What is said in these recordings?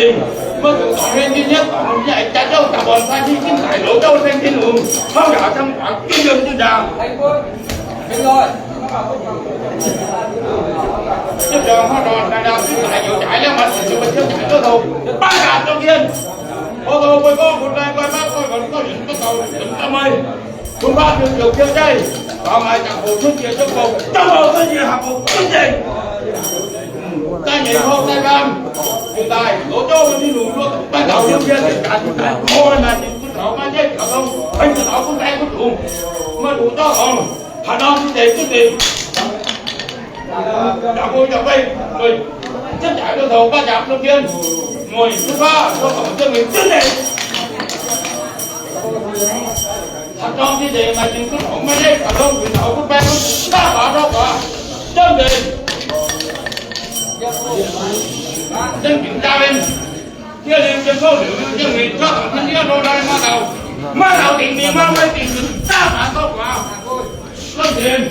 Maiv zuqc dorngc hmien nyei, dorngc nyei jaax zouv daaih buatc fai nyei, zinh ndaangc loz zouv saeng Tin-Hungh, hnangv yaac camv guangc jienv yiem jienv ndaangc. Zinh ndaangc hnangv nor, naaiv ndaangc zinh ndaangc youz jaaix liangv maaih zinh ndaangc maiv ziouv jaaix zouv, baav gaax zouv dien. Ov, meih gorngv bun naaiv nqoi maiv nqoi, gorngv yienc maiv gaux, yienc daaih meih. Bun baav ziouc ziouc jiex jaiv, faaux maaih jangx-hoc cuotv jiex jienv bouh, jangx-hoc cuotv jiex haangh bouh jienv nzengc. Daaih nyeic hnoi daaih nqaang, jiex daaih loz zouv maiv Tin-Hungh luoqc daaih taux yiem yie ziepc jaax jiez daaih, koi naaic ninh bun taux maiv nzengc taux dongh, maiv zuqc taux bun baeng bun dungz, maiv duqv zorqv orngh, haaix norm zinh deix duqv dingc. Jangx bun jangx meih, meih jienv jaaix duqv zoux baav jaaix duqv dien, mueic duqv baav, duqv zoux jienv mingh jienv deix. Haaix norm zinh deix maaih zinh duqv taux maiv nzengc, haaix norm zinh taux duqv baeng, daav faaux ndortv guaax, jienv deix. Zengv jiex jaa mienh, jiex liuz jiex kouv liuz jienv mingh, zorqv taux jienv ndiev nor naaiv maiv gaux, maiv gaux dingc mingh, maiv meih dingc daav faaux ndortv guaax. Gong nzengc,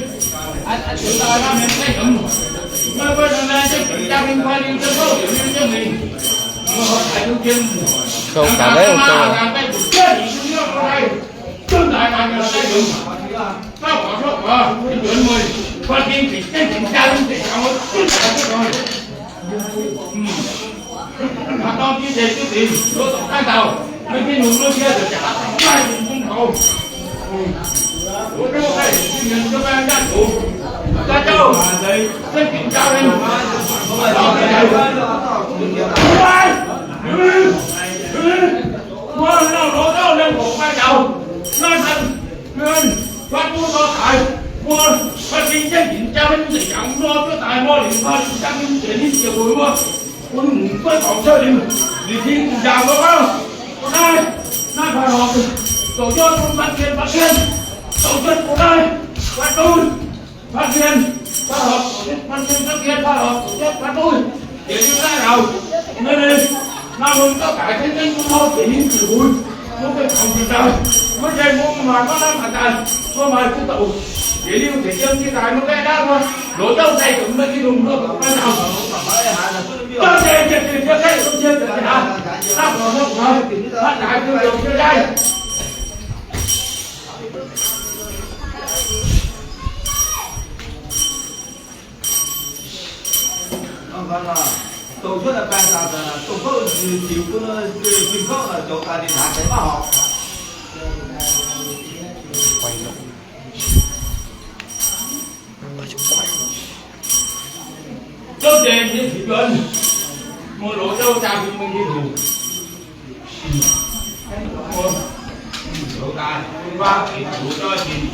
maiv guai nor naaiv jienv jaa mingh, guai liuz jienv kouv liuz jienv mingh. Gouv gaax naaiv gouv. Mbuo fatv duqv nor daaih, mbuo fatv fing jienv dinc jaa maiv duqv nzengc jangx nor, duqv daaih nor, liuz nor, liuz jaa mingh nzengc ninh ziec mbuo, bun hungh duqv dorngc cuotv liuz, liuz tin njaaux mbuo gorngv, naaiv, naaiv faaux horc, zoux jienv bun fatv mienh fatv mienh, zoux jienv bun naaiv, fatv duqv, fatv mienh, fatv horc, fatv mienh fatv mienh, fatv horc, zoux jienv fatv duqv, jiex liuz naaiv njaaux, naaiv, naaiv mun gauh daaih jienv jienv bun mbuo jiex ninh ziec mbuo, mbuo gengh tongx jiex daaih, maiv zeiz mbuo maaih gorngv naaiv maaih daaih, mbuo maaih zuqc douc, jiex liuz jiex yiem jiex daaih maiv gaengh naaiv mbuo, loz-zouv daaih dongh maiv Tin-Hungh mbuo gorngv naaiv, gauh zeiz jiex jiex jiex gaengh jiex jiex jiex aqv, naaiv gorngv naaiv gorngv, naaiv daaih jiex jiex jiex daaih. Dongh cuotv baengh daaih, dongh kouv ziux bun fing kouv zoux daaih ninh haaix deix maiv horpc. Zouv deix nyei ziqc nzuonx, mbuo loz zouv jaa mingh mingh Tin-Hungh. Zoux daaih, bun baav ziqc nzuonx zinh.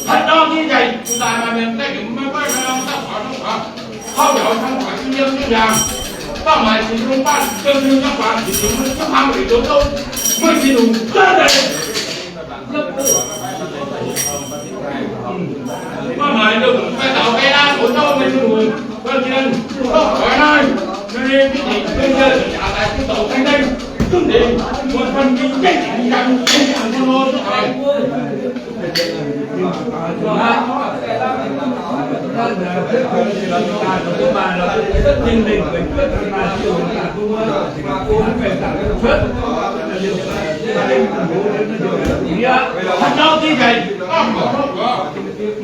Haaix dauh nyei nzaic zuqc daaih maaih mienh daaih yungz maiv guaiv norm daaih faaux norm faaux, hnangv yaac hnangv faaux jienv yiem jienv yangh. Baav maaih Tin-Hungh baav jienv yiem jienv faaux, Tin-Hungh jienv hnamv weic ndoqv zouv, meih Tin-Hungh jienv deix. Maiv maaih ndongc fai taux gai naaiv oix zouv meih Tin-Hungh, ganh zien, zouv oix naaiv, meih nyei bieqc dingc, meih nyei yaac daaih duqv douc gaengh gaengh, zungv deix, muonh fanh jiex gaengh jiex yangh, gaengh yangh nor nor, zouv oix. Haaix dauh dingh nzengc,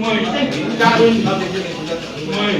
meih zengc jaa, meih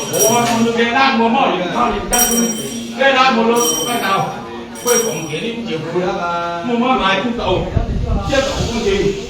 Hoz hnoi mbuo mingh laanh mbuo mauv yietc hnoi yietc jangv, laanh mbuo lo baeqv dauh, guei gorngv jiex ninh jiex bun, mbuo maiv maaih duqv douc, jiex douc bun jiex.